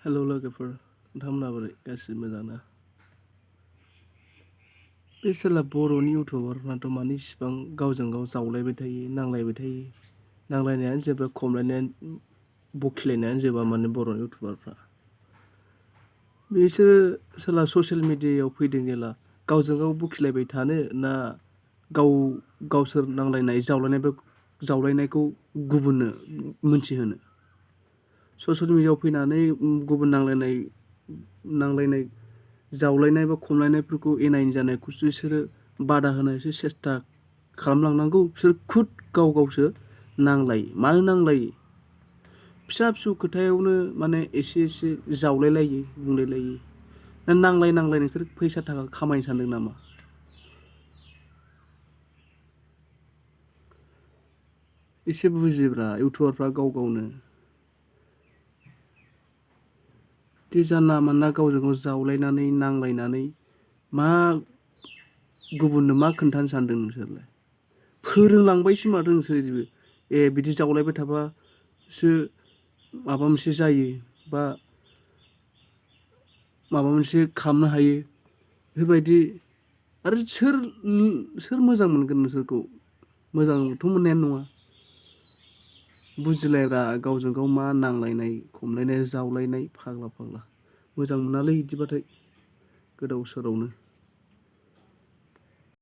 Hello लोगोफोर, नोंथांमोना बोरै गासिबो मोजां ना? बे सोरला बर'नि इउटुबारफ्राथ' माने इसिबां गावजों गाव जावलायबाय थायो, नांलायबाय थायो। नांलायनायानो जोबा, खमलायनायानो बखिलायनायानो जोबा माने बर' इउटुबारफ्रा। बिसोरो सोरला ससियेल मिडियायाव फैदों जेला गावजों गाव बखिलायबाय थानो ना गावसोर नांलायनाय जावलायनायखौ गुबुननो मोनथिहोनो। ससियेल मिडियायाव फैनानै गुबुन नांलायनाय जावलायनाय बा खमलायनायफोरखौ एनायनि जानायखौसो बिसोरो बादा होनायसो सेस्था खालामलांनांगौ। बिसोर खुद गावसो नांलायो। मानो नांलायो? फिसा फिसौ खोथायावनो माने एसे जावलायलायो, बुंलायलायो। नांलाय नोंसोर फैसा थाखा खामायनो सानदों नामा? एसे बुजिब्रा इउटुबारफ्रा गावनो। दि जानला मानला गावजों गाव जावलायनानै नांलायनानै गुबुननो मा खोन्थानो सानदों नोंसोरलाय? फोरोंलांबायसो माथो नोंसोर बिदिबो। बिदि जावलायबाय थाबासो माबा मोनसे जायो बा माबा मोनसे खालामनो हायो। बेफोरबायदि आरो सोर मोजां मोनगोन नोंसोरखौ? मोजांथ' मोननायानो नङा। बुजिलायब्रा गावजों गाव मा नांलायनाय, खमलायनाय, जावलायनाय फाग्ला। मोजां मोनालै बिदिबाथाय गोदाव सोरावनो।